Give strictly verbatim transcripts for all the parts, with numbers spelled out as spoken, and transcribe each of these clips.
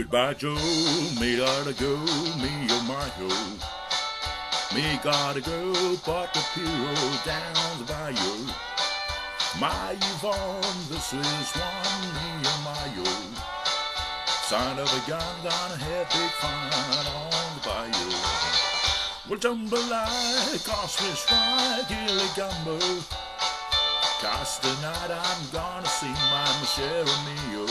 Goodbye, Joe. Me gotta go, me oh my oh. Me gotta go, but the pillow down the bayou. My Yvonne, this is one, me oh my oh. Son of a gun, gonna have big fun on the bayou. Well, jambalaya, cause fish fry, gilly gumbo. Cause tonight I'm gonna see my Michelle Mio.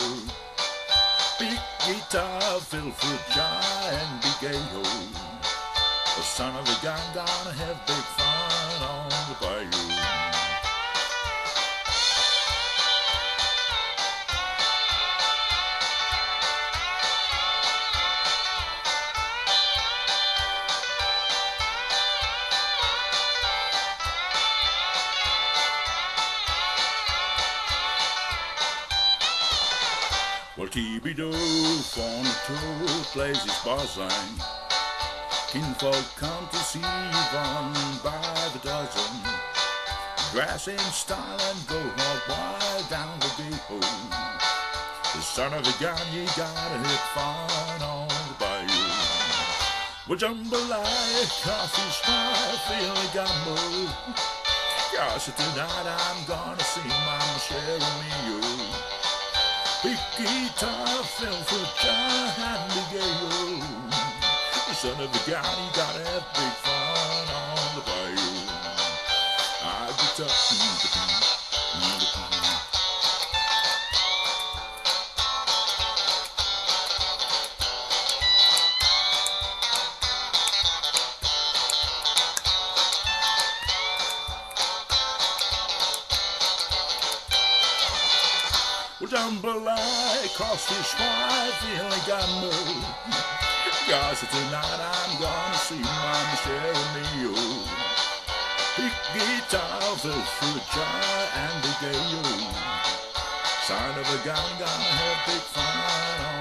Big guitar, fill for joy and big a-ho. The son of a gun gonna have big fun on the bayou. Well, keep it up on the two places buzzing. Kinfolk come to see Yvonne by the dozen. Dress in style and go hog wild down the gate hole. The son of a gun, you gotta have fun on the bayou. Well, jambalaya, cause fish fry, gilly gumbo. Cause tonight I'm gonna see my Michelle Mio. Big guitar, fill for joy and big a-ho. Son of a gun, you gotta have big fun on the bayou. I get up. Well, jambalaya, cause fish fry, gilly gumbo. Cause tonight I'm gonna see my Michelle Mio. Big guitar, fill for joy and big a-ho. Son of a gun, gonna have big fun on